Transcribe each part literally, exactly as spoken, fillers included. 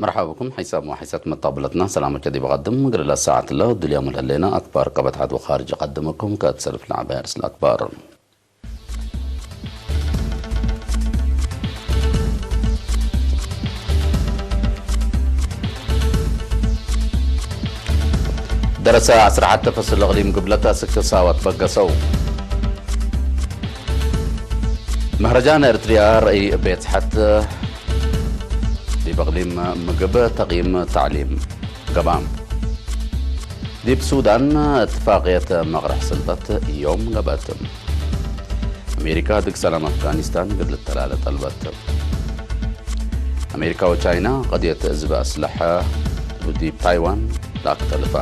መርሐባ ብኩም ሐይሳም ወሐይሳት መጣብለትና ሰላመከ ዲብ ቀድም። እግል ለሰዓት ለድልያሙ ለህሌና አክባር ቀበት ዐድ ወኻርጅ እቀድመኩም። ከእት ሰልፍ ለዐባይ አርእስ ለአክባር። ደረሰ ዐስር ሐተ ፈስል እቅሊም ግብለት አስክ ሳዋ ትበገሰው። መህረጃን ኤርትርያ ረአይ ቤጽሐት ዲብ እቅሊም ምግብ ተቅይም ተዕሊም ገብአ። ዲብ ሱዳን እትፋቅየት መቅርሕ ስልጠት ዮም ገብአት። አሜሪካ ህድግ ሰላም አፍጋኒስታን እግል ልተላለ ጠልበት። አሜሪካ ወቻይና ቀድየት ዝብ አስለሐ ዲብ ታይዋን ለአክተልፋ።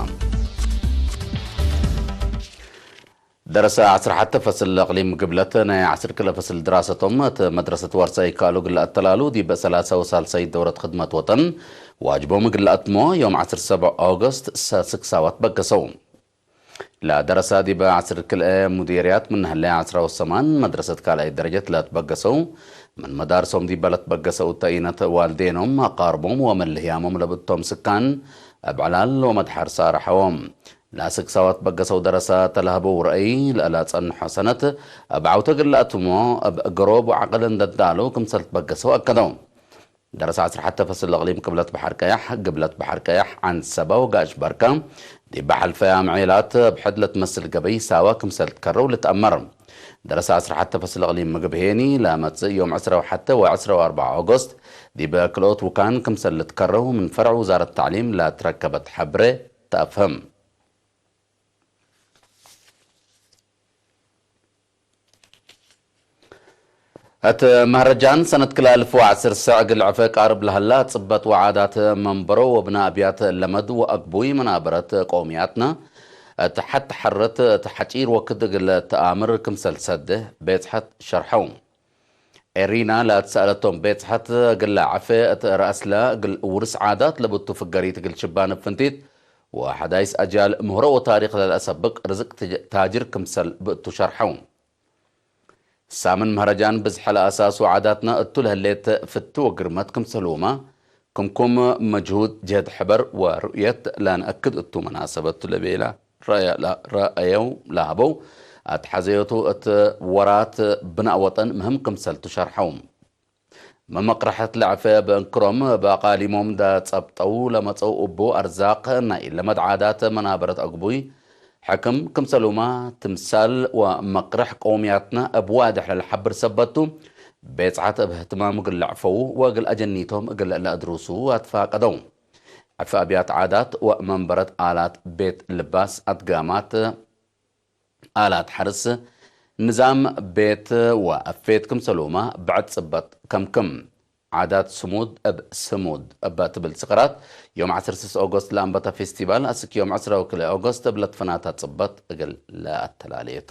ደረሰ ዐስር ሐተ ፈስል እቅሊም ግብለት ናይ ዐስር ክልኤ ፈስል ድራሰቶም እት መድረሰት ዋርሳይ ይከአሉ እግል ለአተላሉ ዲብ ሰላሳ ወሳልሳይት ደውረት ክድመት ወጠን ዋጅቦም እግል ለአትሞ ዮም ዐስር ሰብዕ ኦገስት ሰስክ ሳዋ ትበገሰው። ለደረሰ ዲብ ዐስር ክልኤ ሙዴርያት ምን ህለ ዐስራ ወሰማን መድረሰት ካልኣይ ደረጀት ለትበገሰው፣ ምን መዳርሶም ዲበ ለትበገሰው ተኢነት ዋልዴኖም፣ አቃርቦም ወመለህያሞም ለብቶም ስካን እብ ዕላል ወመድሐር ሳረሐዎም። ለአስክ ሳዋ ትበገሰው ደረሰ ተለሀበው ረአይ ለእለ ጸንሖ ሰነት እብ ዐውተ እግል ለአትሞ እብ ገሮብ ወዐቅል እንደ ዳለው ክምሰል ትበገሰው አከደው። ደረሰ ዐስር ሐተ ፈስል እቅሊም ቅብለት በሐር ቀያሕ፣ ግብለት በሐር ቀያሕ፣ ዐንሰበ ወጋሽ በርከ፣ ዲብ ሐልፈ አምዔላት እብ ሕድ ለትመስል ገበይ ሳዋ ክምሰል ትከረው ልትአመር። ደረሰ ዐስር ሐተ ፈስል እቅሊም ምግብ ሄኒ፣ ለመጽእ ዮም ዕስራ ወሐተ ወዕስራ ወአርበዕ ኦገስት፣ ዲብ ክልኦት ውካን ክምሰል ልትከረው ምን ፈርዕ ውዛረት ተዕሊም ለትረከበት ሐብሬ ተአፍህም። እት መህረጃን ሰነት ክልኤ አልፍ ወዐስር ሰዕ እግል ዕፌ ቃርብ ለሀላ፣ ጽበት ወዓዳት መንበሮ ወብነ አብያት ለመድ ወአግቡይ መናበረት ቀውምያትነ፣ እት ሐት ሐረት እት ሐጪር ወክድ እግል ተአምር ክምሰል ሰድህ ቤጽሐት ሸርሐው። ኤሪና ለትሰአለቶም ቤጽሐት፣ እግለ ዐፌ እት ረአስለ እግል ውርስ ዓዳት ለብቱ ፍገሪት እግል ሽባን እብ ፍንቲት ወሐዳይስ አጅያል ምህሮ ወታሪክ ለለአሰብቅ ርዝቅ ትጅ-፣ ታጅር ክምሰል ብእቱ ሸርሐው። ሳምን መህረጃን ብዝሐ ለአሳሱ ዓዳትነ እቱ ለህሌት ፍቲ ወግርመት ክምሰሉመ፣ ክምኩም መጅሁድ ጀህድ ሕበር ወሩእየት ለነአክድ እቱ መናሰበት ቱ ለቤለ። ረአየ-፣ ለ-፣ ረአየው ለሀበው አትሐዘዮቱ እት ወራት ብናእ ወጠን ምህም ክምሰል ቱ ሸርሐው። መመቅረሐት ለዐፈ በእንክሮም በአቃሊሞም ዳጸብጠው ለመጸው እቡ አርዛቅ ናይ ለመድ ዓዳት መናበረት አግቡይ ሕክም ክምሰሉመ ትምሳል ወመቅረሕ ቀውምያትነ እብ ዋድሕ ለልሐብር ሰበት ቱ፣ ቤጽዓት እብ እህትማም እግል ለዐፈው ወእግል አጀኒቶም እግል ለአድሩሱ አትፋቀደው። ዕፍ አብያት ዓዳት ወመንበረት አላት ቤት ልባስ፣ አትጋማት፣ አላት ሐርስ፣ ንዛም ቤት ወአፌት ክምሰሉመ ብዕድ ጽበጥ ከምክም። ዓዳት ስሙድ እብ ስሙድ እበ ትብል ስቅራት፣ ዮም ዐሰርተ ስስ ኦገስት ለአንበተ ፌስቲቫል አስክ ዮም ዕስራ ወክልኤ ኦገስት እብ ለትፈናተ ጽበጥ እግል ለአተላሌቱ።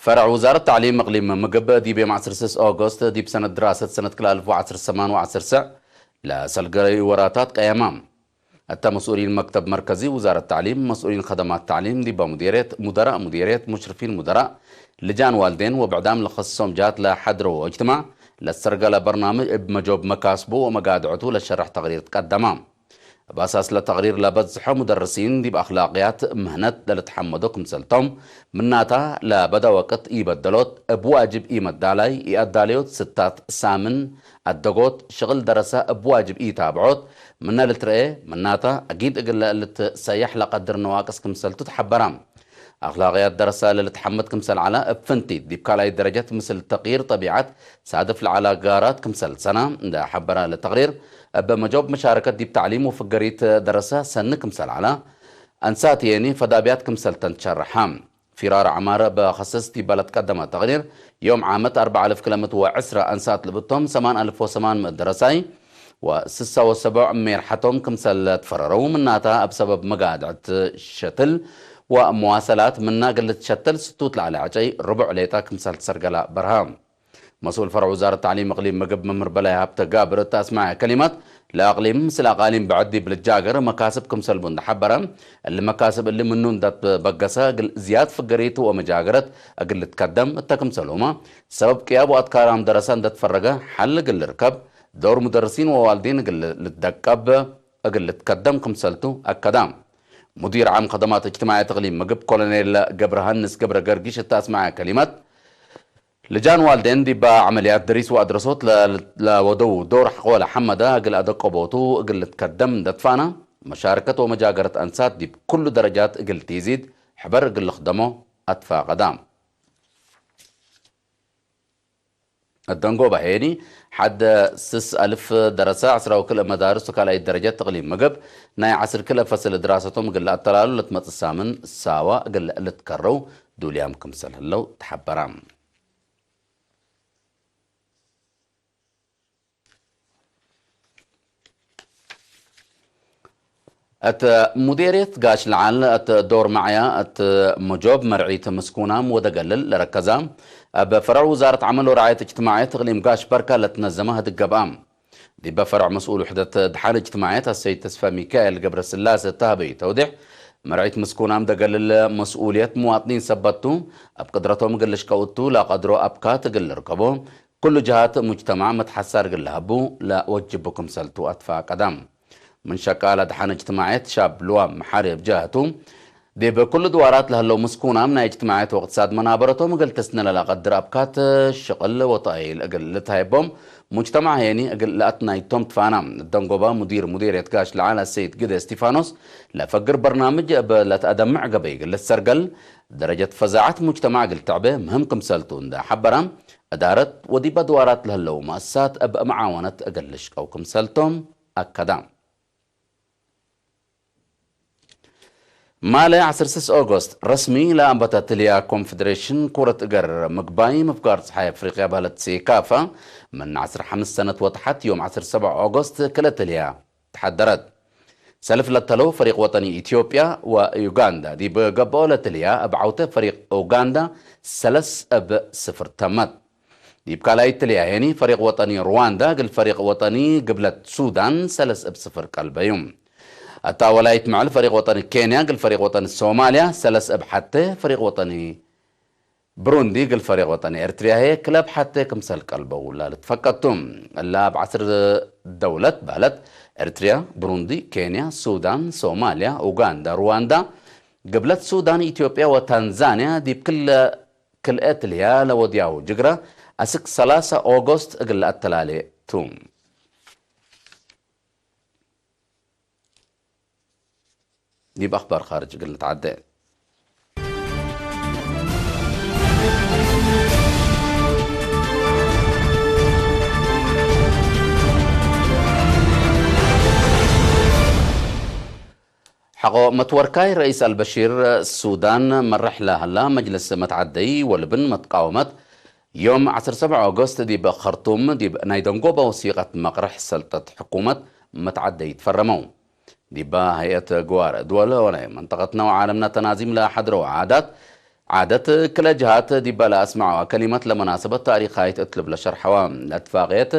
ፈረዕ ውዛረት ተዕሊም እቅሊም ምግብ፣ ዲብ ዮም ዐስር ስስ ኦገስት፣ ዲብ ሰነት ድራሰት ሰነት ክልኤ አልፍ ወዐስር ሰማን ወዐስር ሰዕ ለሰልገለዩ ወራታት ቀየማ። እተ መስኡሊን መክተብ መርከዚ ውዛረት ተዕሊም፣ መስኡሊን ከደማት ተዕሊም ዲበ ሙዴርየት፣ ሙደራእ ሙዴርየት፣ ሙሽርፊን ሙደራእ፣ ልጃን ዋልዴን ወብዕዳም ለከስሶም ጀሃት ለሐድረው እጅትማዕ፣ ለሰርገለ በርናምጅ እብ መጆብ መካስቡ ወመጋድዐቱ ለሸርሕ ተቅሪር ትቀደማ። እብ አሳስ ለተቅሪር ለበዝሖ ሙደርሲን ዲብ አክላቅያት ምህነት ለልትሐመዶ ክምሰልቶም፣ ምናታ ለበደ ወቅት ኢበደሎት፣ እብ ዋጅብ ኢመዳላይ፣ ኢአዳለዮት ስታት ሳምን አደጎት፣ ሽቅል ደረሰ እብ ዋጅብ ኢታብዖት ምነ ልትረኤ፣ ምናታ አጊድ እግለ ልትሰየሕ ለቀድር ነዋቅስ ክምሰልቱ ተሐበራ። አክላቅያት ደረሰ ለልትሐመድ ክምሰል ዐለ፣ እብ ፍንቲት ዲብ ካልኣይ ደረጀት ምስል ተቅይር ጠቢዐት ሳድፍ ለዐለ ጋራት ክምሰል ሰና እንደ ሐበረ ለተቅሪር፣ እብ መጆብ መሻረከት ዲብ ተዕሊም ወፍገሪት ደረሰ ሰኒ ክምሰል ዐለ፣ አንሳት የኒ ፈዳብያት ክምሰል ተን ትሸረሐ። ፊራር ዐማር እብ ከሰስ ዲበ ለትቀደመ ተቅሪር፣ ዮም ዓመት አርበዕ አልፍ ክለ ምእት ወዕስረ አንሳት ልብቶም፣ ሰማን አልፍ ወሰማን ምእት ደረሳይ ወስሳ ወሰቦዕ ሜርሐቶም ክምሰል ለትፈረረው፣ ምናታ እብ ሰበብ መጋድዐት ሸትል ወመዋሰላት ምና እግል ልትሸተል ስቱት ለዐለ ዕጨይ ርቡዕ ሌጠ ክምሰል ትሰርገላ በርሀ። መስኡል ፈርዕ ውዛረት ተዕሊም እቅሊም ምግብ መምህር በላይ ሀብተ ጋብር እት አስማዐ ከሊማት፣ ለአቅሊም ምስል አቃሊም ብዕድ ዲብ ልጃገር መካስብ ክምሰል ቡ እንደ ሐበረ፣ እሊ መካስብ እሊ ምኑ እንደ ትበገሰ እግል ዝያድ ፍገሪት ወመጃገረት እግል ልትከደም እተ ክምሰልሁመ፣ ሰበብ ቅያብ ወአትካራም ደረሰ እንደ ትፈረገ ሐል እግል ልርከብ፣ ዶር ሙደርሲን ወዋልዲን እግል ልትደቀብ እግል ልትከደም ክምሰልቱ አከዳ። ሙዲር ዓም ከደማት እጅትማዕየት እቅሊም ምግብ ኮሎኔል ገብረሃንስ ገብረ ገርጊሽ እተ አስመዐ ከሊመት፣ ልጃን ዋልዴን ዲበ ዐመልያት ድሪስ ወአድረሶት ለ-፣ ለወደው ዶር ሐቆለ ሐመደ እግል አደቀቦቱ እግል ልትከደም እንደ ትፋና፣ መሻርከት ወመጃገረት አንሳት ዲብ ኩሉ ደረጃት እግል ቲዚድ ሕበር እግል ልክደሞ አትፋቀዳ። እደንጎባ ሄኒ ሐድ ስስ አልፍ ደረሰ፣ ዐስራ ወክልኤ መዳርስ ወካልኣይት ደረጀት እቅሊም ምግብ ናይ ዐስር ክልኤ ፈስል ድራሰቶም እግል ለአተላሉ ለትመጽእ ሳምን ሳዋ እግል ልትከረው ዱልያም ክምሰል ህለው ተሐበራ። እት ሙዴርየት ጋሽ ለዓል እት ዶር መዕያ እት መጆብ መርዒት ምስኩናም ወደገልል ለረከዛ፣ እብ ፈረዕ ውዛረት ዐመል ወረዓየት እጅትማዕየት እቅሊም ጋሽ በርካ ለትነዘመ ህድግ ገብአ። ዲበ ፈረዕ መስኡል ውሕደት ደሓን እጅትማዕየት አሰይድ ተስፋ ሚካኤል ገብረስላሴ እተ ሀበዩ ተውዴሕ፣ መርዒት ምስኩናም ደገልል መስኡልየት ሙዋጥኒን ሰበት ቱ፣ እብ ቅድረቶም እግል ልሽቀው እቱ ለቀድሮ አብካት እግል ልርከቦ፣ ኩሉ ጀሃት ሙጅተማዕ መትሐሳር እግል ለሀቡ ለወጅቡ ክምሰልቱ አትፋቀዳ። ምን ሸቃለ ደሓን እጅትማዕየት ሻብ ልዋም መሓሪ እብ ጀህቱ፣ ዲብ ኩሉ ድዋራት ለህለው ምስኩናም ናይ እጅትማዕየት ወእቅትሳድ መናበረቶም እግል ተስነ ለለቀድር አብካት ሽቅል ወተአይል እግል ልትሀይቦም፣ ሙጅተማዕ ሄኒ እግል ለአትናይቶም ትፋና። ደንጎባ ሙዲር ሙዴርየት ጋሽ ለዓል አሰይድ ግደ እስቲፋኖስ፣ ለፈግር በርናምጅ እብ ለትአደምዕ ገበይ እግል ልትሰርገል፣ ደረጀት ፈዛዐት ሙጅተማዕ እግል ትዕቤ ምህም ክምሰልቱ እንደ ሐበረ፣ እዳረት ወዲብ አድዋራት ለህለው መአሰሳት እብ መዓወነት እግል ልሽቀው ክምሰልቶም አከዳ። ማለ ዐስር ስስ ኦጎስት ረስሚ ለአንበተት ህልያ ኮንፌዴሬሽን ኩረት እገር ምግባይ ምፍጋር ጸሓይ አፍሪቅያ በህለት ሴካፋ ምን ዐስር ሐምስ ሰነት ወተሐት ዮም ዐስር ሰብዕ ኦጎስት ክልኤ ትልያ ተሐደረት። ሰልፍ ለተለው ፈሪቅ ወጠኒ ኢትዮጵያ ወዩጋንዳ ዲብ ገብኦ ለትልያ እብ ዐውተ ፈሪቅ ኡጋንዳ ሰለስ እብ ስፍር ተመት። ዲብ ካልኣይት ትልያ ሄኒ ፈሪቅ ወጠኒ ሩዋንዳ እግል ፈሪቅ ወጠኒ ግብለት ሱዳን ሰለስ እብ ስፍር ቀልበዩ። እታ ወላይት ምዕል ፈሪቅ ወጠኒ ኬንያ እግል ፈሪቅ ወጠኒ ሶማልያ ሰለስ እብ ሐቴ፣ ፈሪቅ ወጠኒ ብሩንዲ እግል ፈሪቅ ወጠኒ ኤርትርያ ህዬ ክለብ ሐቴ ክምሰል ቀልበው ላልትፈቀድ ቱ። እላ እብ ዐስር ደውለት ባለት፣ ኤርትርያ፣ ብሩንዲ፣ ኬንያ፣ ሱዳን፣ ሶማልያ፣ ኡጋንዳ፣ ሩዋንዳ፣ ግብለት ሱዳን፣ ኢትዮጵያ ወታንዛንያ ዲብ ክለ ክልኤ ትልያ ለወድያው ጅግረ አስክ ሰላሳ ኦጎስት እግል ለአተላሌ ቱ። ዲብ አኽባር ኻርጅ እግል ንትዓዴ። ሐቆ መትወርካይ ረኢስ አልበሺር ሱዳን መርሕ ለሀላ መጅልስ መትዓደይ ወልብን መትቃወመት ዮም ዐስር ሰብዕ ኦጎስት ዲብ ኸርቱም ዲብ ናይ ደንጎበ ወሲቀት መቅርሕ ሰልጠት ሕኩመት መትዓደይ ትፈረመው። ዲበ ሀይአት ግዋር ድወል ወናይ መንጠቀትነ ወዓለምነ ተናዚም ለሐድረው ዓዳት ዓደት ክለ ጀሃት ዲበ ለአስመዐወ ከሊመት ለመናሰበት ታሪካይት እት ልብለ ሸርሐወ። ለእትፋቅየት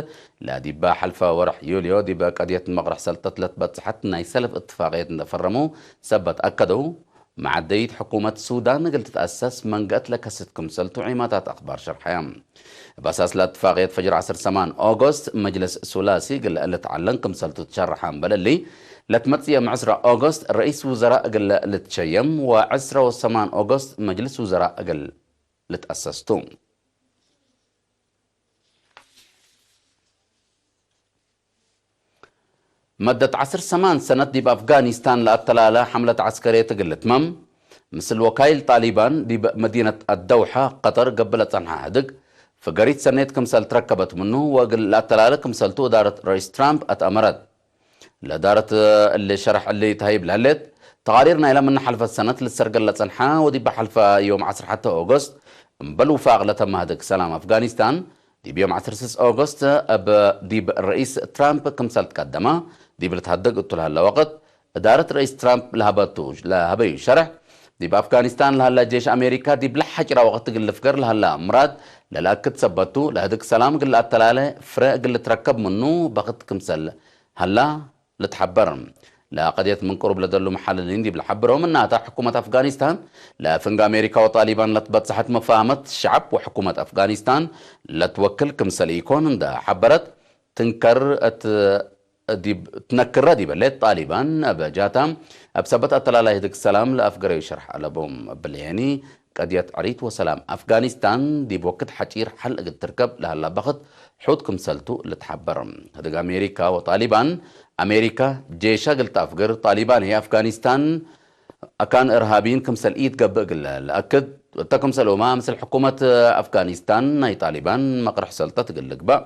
ለዲበ ሐልፈ ወርሕ ዩልዮ ዲበ ቀድየት መቅርሕ ሰልጠት ለትበጽሐት ናይ ሰልፍ እትፋቅየት እንደ ፈረሙ ሰበት አከደው። መዓደይት ሕኩመት ሱዳን እግል ትትአሰስ መንገአት ለከስት ክምሰልቱ ዒማታት አክባር ሸርሐየ። እብ አሳስ ለእትፋቅየት ፈጅር ዐስር ሰማን ኦጎስት መጅልስ ሱላሲ እግል ልትዐለን ክምሰልቱ ትሸረሐ እምበል እሊ፣ ለትመጽእ ዮም ዕስራ ኦጎስት ረኢስ ውዘራእ እግል ልትሸየም ወዕስራ ወሰማን ኦጎስት መጅልስ ውዘራእ እግል ልትአሰስ ቱ። መደት ዐስር ሰማን ሰነት ዲብ አፍጋኒስታን ለአተላለ ሐምለት ዐስከርየት እግል ልትመም፣ ምስል ወካይል ጣሊባን ዲብ መዲነት አደውሐ፣ ቀጠር፣ ገብእ ለጸንሐ ህድግ፣ ፍገሪት ሰኔት ክምሰል ትረከበት ምኑ ወእግል ለአተላለ ክምሰልቱ እዳረት ረኢስ ትራምፕ አትአመረት። ለእዳረት እሊ ሸረሕ እሊ ተሀይብ ለህሌት፣ ተቃሪር ናይለ ምነ ሐልፈት ሰነት ልትሰርገል ለጸንሐ ወዲበ ሐልፈ ዮም ዐስር ሐቴ ኦጎስት እምበል ውፋቅ ለተመ ህድግ ሰላም አፍጋኒስታን፣ ዲብ ዮም ዐስር ስስ ኦጎስት እብ ዲብ ረኢስ ትራምፕ ክምሰል ትቀደመ ዲብ ልትሀደግ እቱ ለሀለ ወቅት፣ እዳረት ረኢስ ትራምፕ ለሀበቱ፣ ለሀበዩ ሸርሕ፣ ዲብ አፍጋኒስታን ለሀለ ጄሽ አሜሪካ ዲብ ለሐጭራ ወቅት እግል ልፍገር ለሀለ ምራድ ለለአክድ ሰበት ቱ፣ ለህድግ ሰላም እግል ለአተላለ ፍረ እግል ልትረከብ ምኑ በክት ክምሰል ሀላ ልትሐበር። ለቀድየት ምን ቅሩብ ለደሉ መሐልሊን ዲብ ለሐብረው ምናተ፣ ሕኩመት አፍጋኒስታን ለፍንግ አሜሪካ ወጣሊባን ለትበጽሐት መፋህመት ሸዐብ ወሕኩመት አፍጋኒስታን ለትወክል ክምሰል ኢኮን እንደ ሐበረት፣ ትንከር እት ዲብ፣ ትነክረ ዲበ ሌት ጣሊባን እብ ጃታ፣ እብ ሰበት አተላላይ ህድግ ሰላም ለአፍገረዩ ሸርሕ አለቦም። እብሊ ህኒ፣ ቀድየት ዕሪት ወሰላም አፍጋኒስታን ዲብ ወክድ ሐጪር ሐል እግል ትርከብ ለሀላ በክት ሑድ ክምሰልቱ ልትሐበር። ህድግ አሜሪካ ወጣሊባን፣ አሜሪካ ጄሻ እግል ተአፍግር፣ ጣሊባን ህይ አፍጋኒስታን አካን እርሃቢን ክምሰል ኢትገብእ እግል ለአክድ፣ እተ ክምሰልሁመ ምስል ሕኩመት አፍጋኒስታን ናይ ጣሊባን መቅርሕ ሰልጠት እግል ልግበእ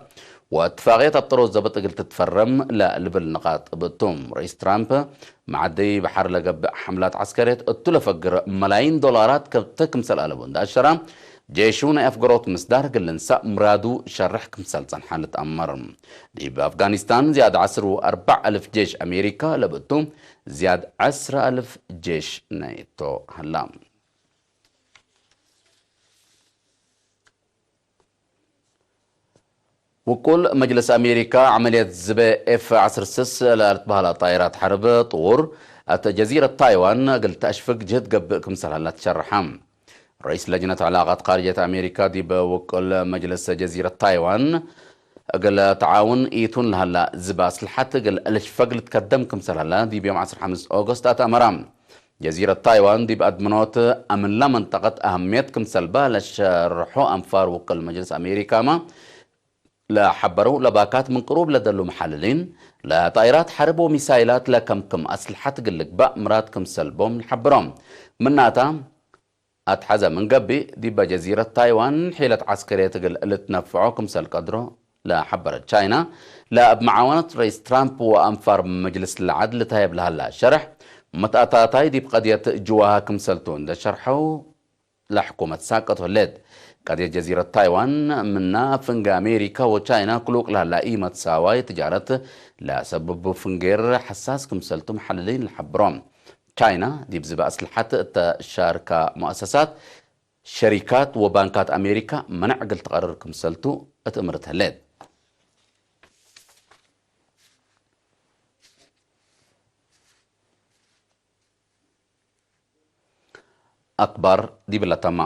ወእትፋቅየት አጥሮት ዘብጥ እግል ትትፈረም ለልብል ንቃጥ እብ እቱ። ርኢስ ትራምፕ፣ መዐደይ በሐር ለገብእ ሐምላት ዐስከርየት እቱ ለፈግር መላይን ዶላራት ከብተ ክምሰል አለቡ እንደ አሸራ፣ ጄሹ ናይ አፍገሮት ምስዳር እግል ልንሳእ ምራዱ ሸርሕ ክምሰል ጸንሐ ልትአመር። ዲብ አፍጋኒስታን ዝያድ ዐስር ወአርበዕ አልፍ ጄሽ አሜሪካ ለብእቱ፣ ዝያድ ዐስር አልፍ ጄሽ ኔቶ ሀላ። ውቁል መጅልስ አሜሪካ፣ ዐመልየት ዝበ ኤፍ ዐስር ስስ ለልትበሀላ ጣይራት ሐርብ ጥዉር እት ጀዚረት ታይዋን እግል ተአሽፍግ ጅህድ ገብእ ክምሰል ሀላ ትሸርሐ። ረኢስ ለጅነት ዕላቃት ካርጅየት አሜሪካ ዲብ ውቁል መጅልስ ጀዚረት ታይዋን እግል ተዓውን ኢቱን ለሀላ ዝብ አስልሐት እግል ልሽፈግ ልትከደም ክምሰል ሀላ ዲብ ዮም ዐስር ሐምስ ኦገስት አትአመራ። ጀዚረት ታይዋን ዲብ አድምኖት አምንላ መንጠቀት አህምየት ክምሰልባ ለሸርሖ አንፋር ውቅል መጅልስ አሜሪካመ ለሐበረው ለባካት ምን ቅሩብ ለደሉ መሐልሊን፣ ለጣይራት ሐርብ ወሚሳይላት ለከምክም አስልሐት እግል ልግባእ ምራድ ክምሰልቦም ለሐብሮም። ምናታ፣ አትሐዘ ምን ገብእ፣ ዲበ ጀዚረት ታይዋን ሒለት ዐስከርየት እግል ልትነፍዖ ክምሰል ቀድሮ ለሐበረት ቻይና፣ ለእብ መዓወነት ረኢስ ትራምፕ ወአንፋር መጅልስ ለዐድ ልትሀየብ ለሀላ ሸርሕ፣ መትአታታይ ዲብ ቀድየት ጅዋሃ ክምሰልቱ እንደ ሸርሐው ለሕኩመት ሳቀት ህሌት። ቀድየት ጀዚረት ታይዋን ምና ፍንጌ አሜሪካ ወቻይና ክሉቅ ለሀላ ኢመትሳዋይ ትጃረት ለሰብቡ ፍንጌር ሐሳስ ክምሰልቱ መሐልሊን ለሐብሮ። ቻይና ዲብ ዝበ አስልሐት እተ ሻርካ ሙአሰሳት፣ ሸሪካት ወባንካት አሜሪካ መነዕ እግል ትቀርር ክምሰልቱ እት እምርት ህሌት። አክባር ዲብለ ተማ።